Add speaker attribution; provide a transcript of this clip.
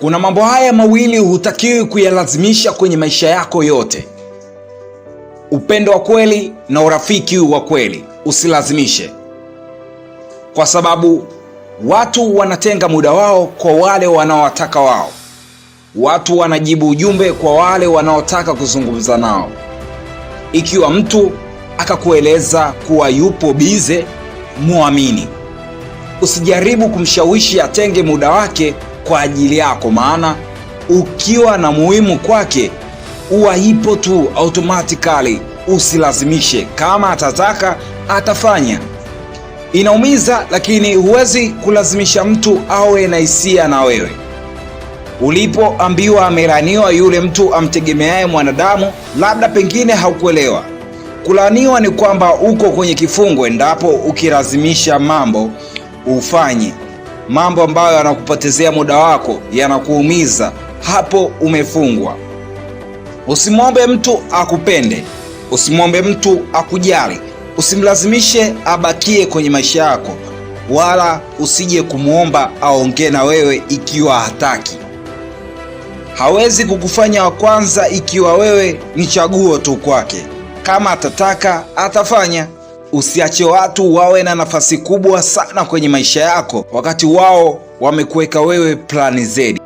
Speaker 1: Kuna mambo haya mawili hutakiwi kuyalazimisha kwenye maisha yako yote: upendo wa kweli na urafiki wa kweli. Usilazimishe, kwa sababu watu wanatenga muda wao kwa wale wanaowataka wao. Watu wanajibu ujumbe kwa wale wanaotaka kuzungumza nao. Ikiwa mtu akakueleza kuwa yupo bize, muamini. Usijaribu kumshawishi atenge muda wake kwa ajili yako, maana ukiwa na muhimu kwake huwa ipo tu automatically. Usilazimishe, kama atataka atafanya. Inaumiza, lakini huwezi kulazimisha mtu awe na hisia na wewe. Ulipoambiwa amelaaniwa yule mtu amtegemeaye mwanadamu, labda pengine haukuelewa. Kulaaniwa ni kwamba uko kwenye kifungo endapo ukilazimisha mambo ufanye mambo ambayo yanakupotezea muda wako, yanakuumiza, hapo umefungwa. Usimwombe mtu akupende, usimwombe mtu akujali, usimlazimishe abakie kwenye maisha yako, wala usije kumwomba aongee na wewe ikiwa hataki. Hawezi kukufanya wa kwanza ikiwa wewe ni chaguo tu kwake. Kama atataka atafanya. Usiache watu wawe na nafasi kubwa sana kwenye maisha yako wakati wao wamekuweka wewe plani Z.